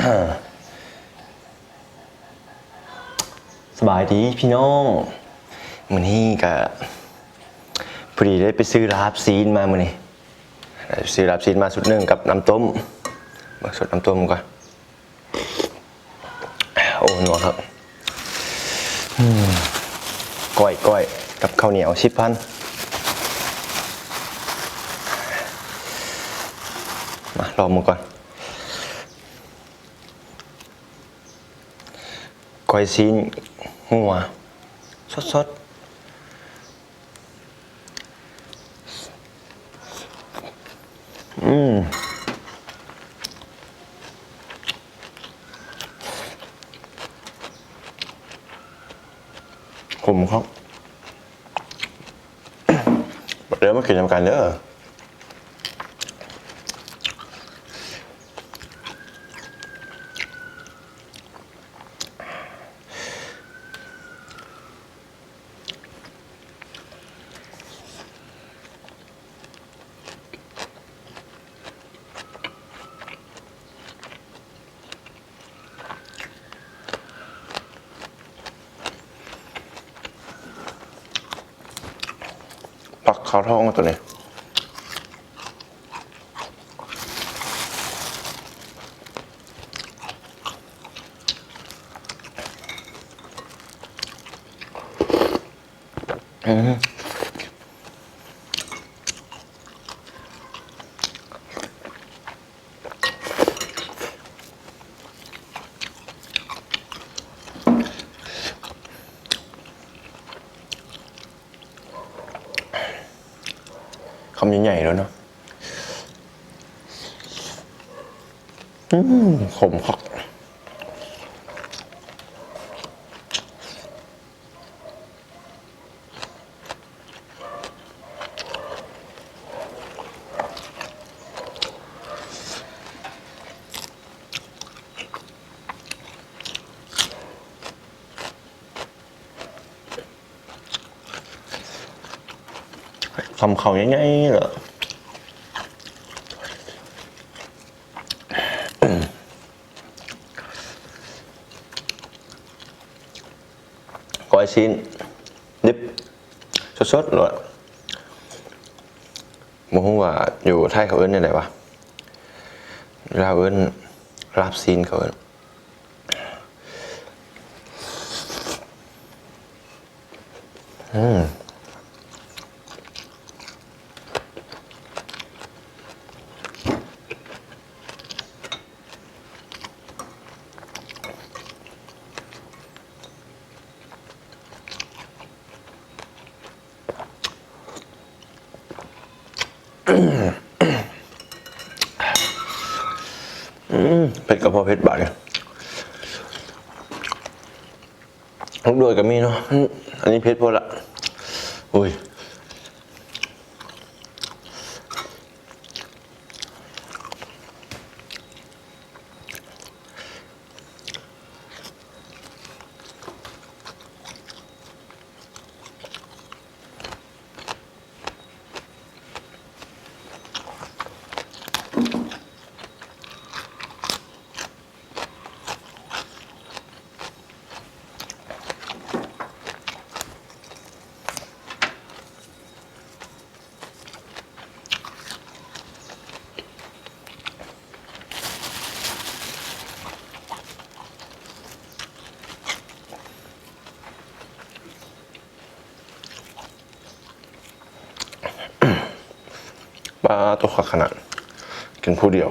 ສະບາຍດີພີ່ນ້ອງ ມື້ນີ້ກະພໍດີໄດ້ໄປຊື້ລາບຊີ້ນມາມື້ນີ້ ໄດ້ຊື້ລາບຊີ້ນມາຊຸດໜຶ່ງກັບນ້ຳຕົ້ມ ເບິ່ງຊຸດນ້ຳຕົ້ມກ່ອນ. ໂອ້ ນົວຄັກ ອືມ ກ້ອຍໆ ກັບເຂົ້າໜຽວສິບພັນ ມາລອງເບິ່ງກ່ອນ. ກ້ອຍຊີ້ນງົວສົດໆ ອືມ ຂົມຄັກ ເດີມາກິນນຳກັນເດີ. ຜັກເຂົ້າທ້ອງຕົວນີ້ ອືມ. ຄຳໃຫຍ່ໆ ໂລດເນາະ ອືມ ຂົມຄັກ. ຄຳເຂົ້າໃຫຍ່ໆ ເລີຍ. ກ້ອຍຊີ້ນດິບສົດໆ ໂລດ ບໍ່ຮູ້ວ່າຢູ່ໄທເຂົາເອີ້ນແນວໃດຫວາ ຢູ່ລາວເອີ້ນລາບຊີ້ນ ເຂົາເອີ້ນ ອືມ. ອືມ ເຜັດກະເພາະເຜັດບາດນີ້ ລູກໂດດກະມີເນາະ ອັນນີ້ເຜັດໂພດລະ ໂອ້ຍ. ປາໂຕ ຄັກຂະໜາດ ກິນຜູ້ດຽວ.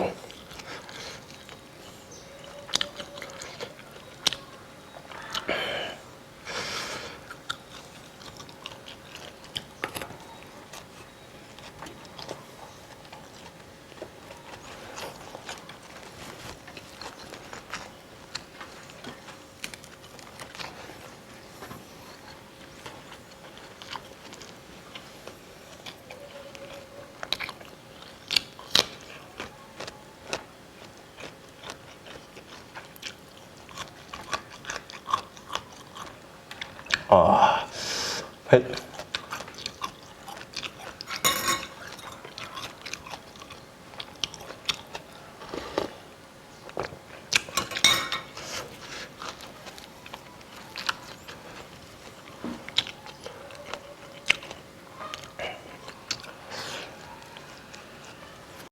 ອໍ ເຜັດ.